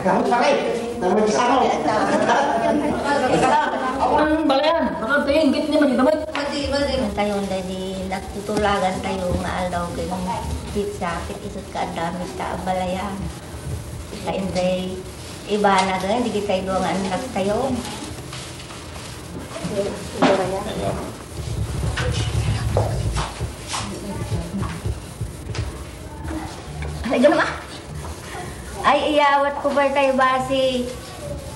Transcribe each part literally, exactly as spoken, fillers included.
Kamu pakai, naman sa ako. Ang balayan, bakit tayo inggit ni Manita mo? Tayo, hindi, nagtutulagan tayo nga aldaw ken pizza, ket isut ka adda met ta abalayan. Ta inday ibana ken, di kitay dua nga anak tayo. Ay, gama. Ay, iyawat ko ba tayo basi?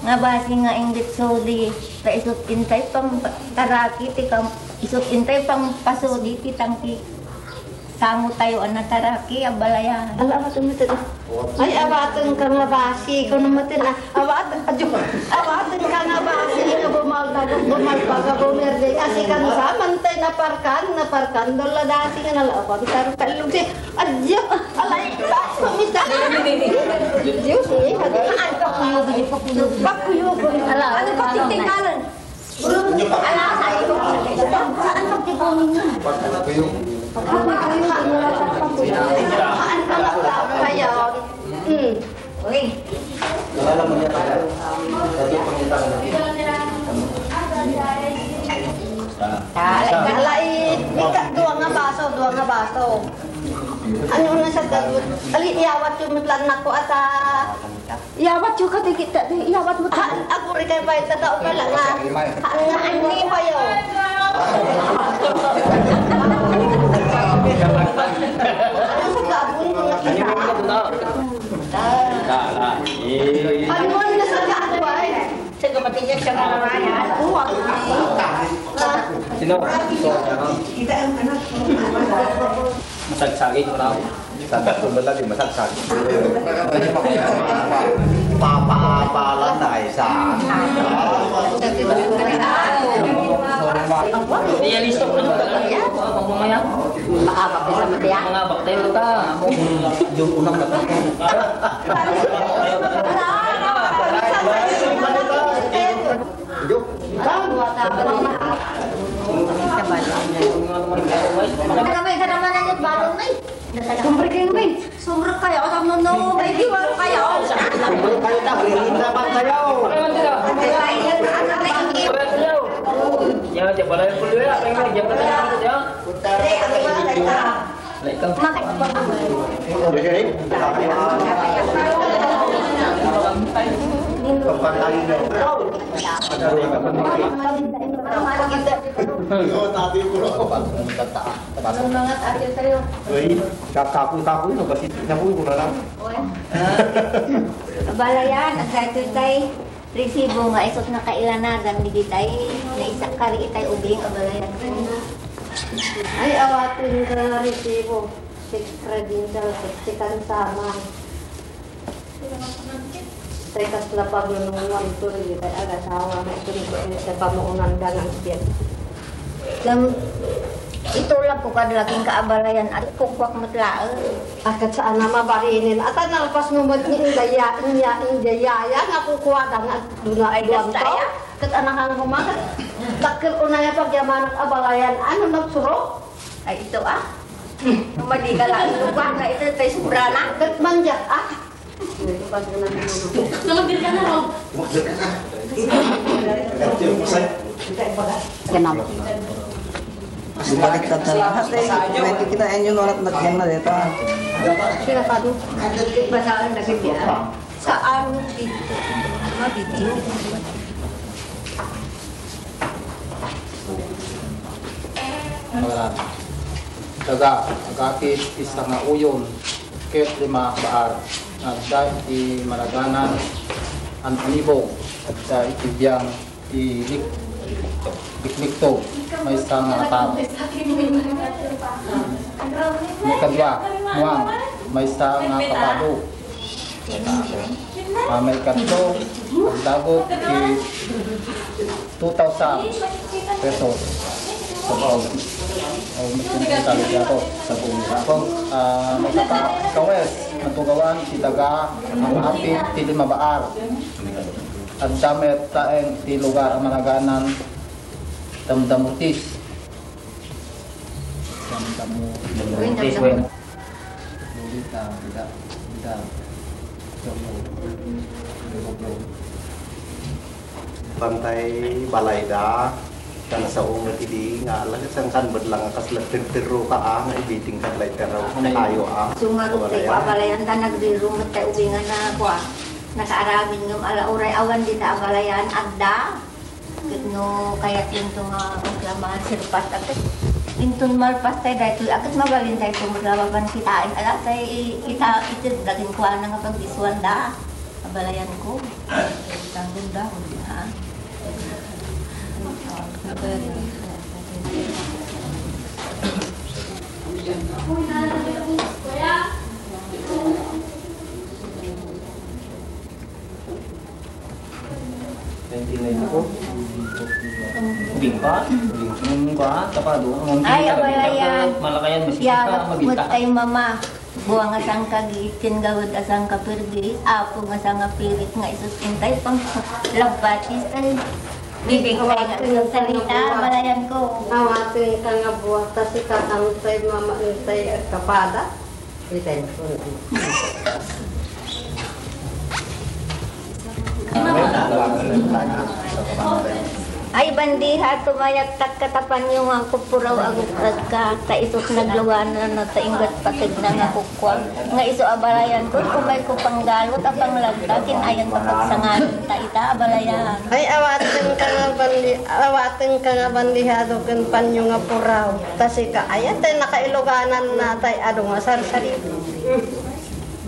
Nga basi nga inggit suli. Ta isut intay pang taraki, ti kam, isut intay pang pasuli, ti tangki. Samo tayo, a nataraki, abalayan. Ala, awaten mo ito. Ay, awaten ka nga basi. Ikaw naman ito, ah. Awaten, adyo. Awaten ka nga basi. Nga bumalbag, bumalbag, bumerde. Kasi kan sa, mantay naparkan, naparkan. Dola dasi nga nalapan. Taro kalog si, adyo. Alay, ba? Pamisa. Adyo, si, adyo. Ano pa kuyo, kuyo? Ala, ano pa titingkalan? Saan magtipunin niya? Pagkuyo. Pagkuyo, wala sa pagkuyo. Saan ka lang? Kaya, mm. Uy. Kilala mo niya tayo? Dati pangita ka natin. Ala, eh, ika, dua nga baso, dua nga baso. Ano na sa dagod? Ali, iyawat yung mutlan na ko ata. Iyawat yo ka, ti kita, ti iyawat mo. Ha, aguri kay bay, tata, o pala nga. Ha, nga, ano ni bayo? Ano sa gabon mo nga kita? Ano na sa gabon, ay? Sa gabon, siya nga naman, ha? Uwag. Sino? Kita ang anak. Masagsagi ko na. Sabi ko ba lagi, masagsagi. Papaapalan na isa. Iya, listo ko na. Mamaya. Makaabak ka sa matiya. Mangabak tayo ka. Yung unang katakan. Tagamay ka naman ang balong na eh. Sumbre kayo, Win. Sumbre kayo. Ano, no, no, may diwal kayo. Sumbre kayo, ta, ririnda ba kayo? Ya, ya, balay ko ya. Ay, ya, ya. Ay, ikaw. Ano nga tayo sa'yo? Uy, kakapoy-kapoy, no? Kasi nabuhay ko na lang. Uy. Abalayan, ang title tay. Resibo nga isut nga kailanagan digitay, naisakari itay ubing abalayan. Ay, awaten nga resibo, check credential, check kan sama. Tay kasla pagnunungan to, digitay agasawa, nga ito, ito, ito, pamuunan da nga agbiag. Ngem, itulak ko kad laging kaabalayan, at kukuak met laeng. Akat saan a mabarinen, ata nalpas mo met ni indaya, inya, indaya, ya, nga kukuada nga duna. Ay, duan gasta tao. Ya. Ket anak ang kumagat. Dakkel unay a pagyamanak abalayan, ano nagsuro? Ay, ito, ah. Madi ka lang, ito pa, na ito, tayo sobrana. Ket manjak, ah. Tumagdil ka na, Rob. Ganap. Bumalik ka talaga. May kikita inyo, no, at nagyan na dito. Sila pa doon. Basaan na siya. Saan mo dito? Mabibili. Wala. Daga, agapit, isa nga uyon, ket lima baar, nga adda iti maraganan, an-anibog, adda iti biang ti lik-, liklikto, maysa nga ataro. Maikadua, muang, maysa nga kapado. Ah, maikatlo, agdagot ti two thousand pesos. Sabaw. O, mas kunti talaga ako. Sabaw. Ako, ah, maikapa-, kawes, natugawan, ti daga, ang apit, ti lima baar. Adda met laeng ti lugar a managanan Damdamutis. Damdamu-, Damdamutis, wen. Lolita, bida, bida. Jomo. Jomo. Pantay balayda. Tan sao met idi nga ala, saan kan met lang a kasla terterro ka, a, nga ibiting kad lay terro. Ay. Kayo, a. Sumarok ti Abalayan. Kua Abalayan ta nagrirong met tay ubing a na, kua, nakaaramin ngem ala uray awan dita Abalayan, adda. Ket no kayat yun to nga reklamahan, sirpat, a ket inton malpas tay daytoy, a ket mabalin tay to reklamahan kitaen, ala tay ita, iti daging kuana nga pagdiswanda. Abalayan ko. Tanggundaon, ha? Twenty-nine ako. Ubing pa? Ubing. Ubing pa? Tapado. Ay, Abalayan. Malakayan, masipit pa, mabinta. Yawat met ay mama. Buang a sangka giit ken gawad a sangka pirdi, Apo nga sangka pirit nga isus intay pang labbatis, ay, bibig tay nga salita, Abalayan ko. Awaten ka nga buak, ta sika tay mama intay agkapada. Itay ko. Ay, bandiha, tumayaktak ka ta panyo nga kupuraw agukagka, ta isus nagluganan na ta inggat pategna nga kukuak. Nga isu Abalayan ko, umay ko panggalot a panglagta, kin ayan ta pagsanganan ta ita Abalayan. Ay, awaten ka nga bandi-, awaten ka nga bandihado ken panyo nga puraw. Ta sika, ayan tay nakailuganan na tay adu nga sarsarita.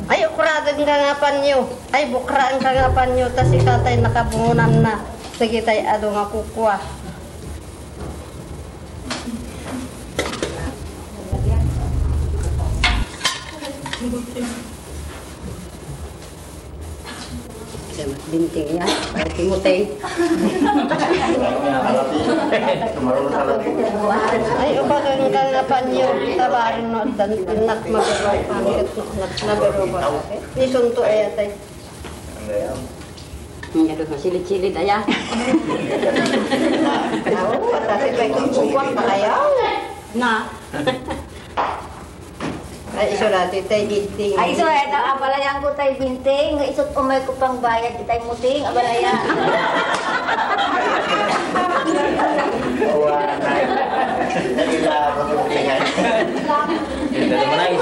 Ay, ukraden ka nga panyo. Ay, bukraan ka nga panyo, ta sika tay nakabungonan na. Sige tay adu nga kukua. Binting ya. Ay, Timoteng. Ay, ubagan ka nga panyo. Tabarin no, dan, nak magro, angket no, nak magro ba? Ni sunto ay atay. Ang ito ko, silid-silid, aya. Aw, patasin pa itong kukwang pa kayo. Na. Ay, iso dati, tay binting. Ay, iso, eto, Abalayan ko, tay binting. Nga isut umay ko pang bayad, itay muting, Abalayan. Awa, nay. Dali lang, mabutingan. Ito naman ay.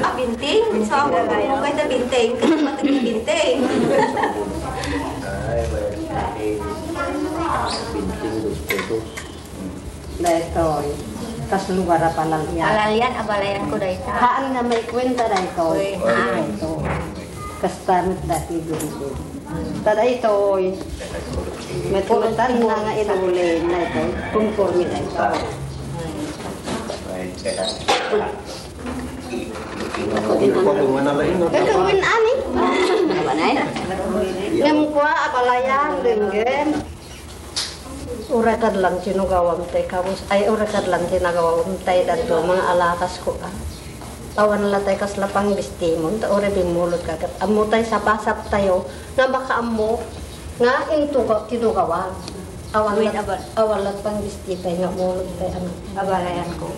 Ah, binting. Sa ako, kung kaya na binting, kasi pati yung binting. Ay, binting. Binting, dos pesos. Daytoy. Kas lugar a Palalian. Palalian, Abalayan ko dayta. Haan nga may kwenta daytoy. Uy, haan. Daytoy. Kasta met dati dito. Ta daytoy. Met-metan na nga inulin daytoy. Konforme daytoy. Ikaw, win ani? Ngem kua, Abalayan, denggen. Uray kad lang tinugawam tay kawes, ay, uray kad lang tinugawam tay dadua, mga alakas ko, a. Awan la tay kasla pangbistimon, ta uray bimmulod ka ket ammo tay sapasap tayo nga makaammo nga intuga-, tinugawam. Awan la, awan la pangbisti tay nga mulod tay, ano. Abalayan ko.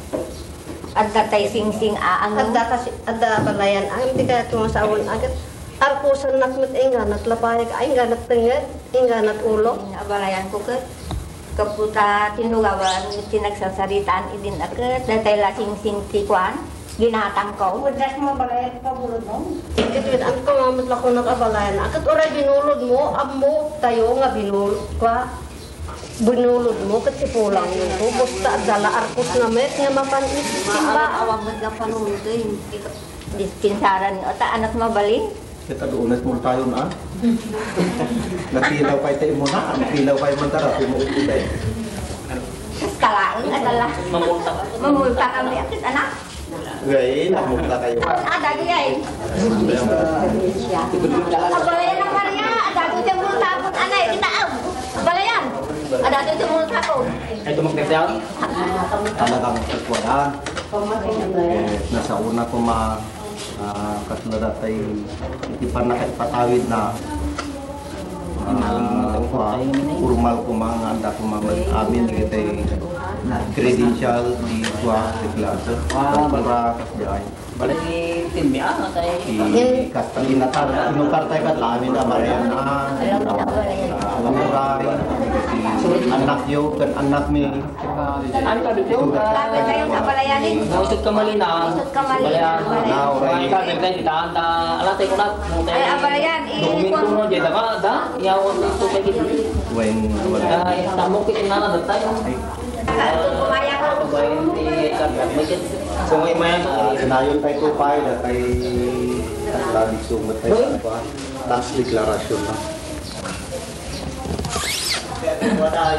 Adda tay singsing a, ano? Adda kasi, adda Abalayan, a, ti kayat nga sawen, a, ket arkusannak met, ingganat lapayag, a, ingganat tengnged, ingganat ulo. Abalayan ko ket, gapu ta tinugawan ti nagsasaritaan idin a ket, daytay la singsing ti kuan, ginatang ko. Wedras mo, Abalayan, pabulod mo. Ket wed-an ko nga met la kunak, Abalayan, a, ket uray binulod mo, ammo tayo nga binulod, kua, binulod mo, ket sipulang mo ko, basta adda la arkos na met nga mapan-, simba. Awan met nga panulod, eh. Dispensaran, o ta, anak mabalin? Kita doon, multayon, a? Natilaw pa ito imo na, natilaw pa imo na, tara, tumuupo tayo. Kas kalaeng, adala. Mamulta ka. Mamulta kami, akit anak. Gay, namulta kayo. Adagi ay. Abalayan ang Maria, adagi yung multa ko, anay, kita, ah. Abalayan. Adagi yung multa ko. Ay, tumagkasya? Talagang kagwanan. Eh, nasa una ko ma-, ah, kas na datay, iti pannakaipatawid na, Ah, formal koma nga adda koma met amin dagiti credential ti tua ti klase. Para kasdiay. Bali, tinmi, ah, tay. Ti kasta ti natar-, inutar tayo ket amin a Mariana, ah, Amuray, ti annakyo ken annakmi. Ano ka, Bidyo? Sabi kayo sa Balayan, eh. Usot ka Malina. Usot ka Malina. Balayan. Ah, okay. Ay, sabi kayo, kita, anta, ala, tayo ko na. Ay, Abalayan, eh, dokumento mo, di ba? Da? Yawan na ito kayo. When, when. Ay, tamo, kita na, da tayo. Ay. Sa ito, kumaya ka. Bayan, di, ka, may kit-, so, may, may, ah, sinayon tayo to, pay, da kay, ah, labi, sumat tayo sa, kuwan, tax declaration, no? Kaya, kuwan, ay,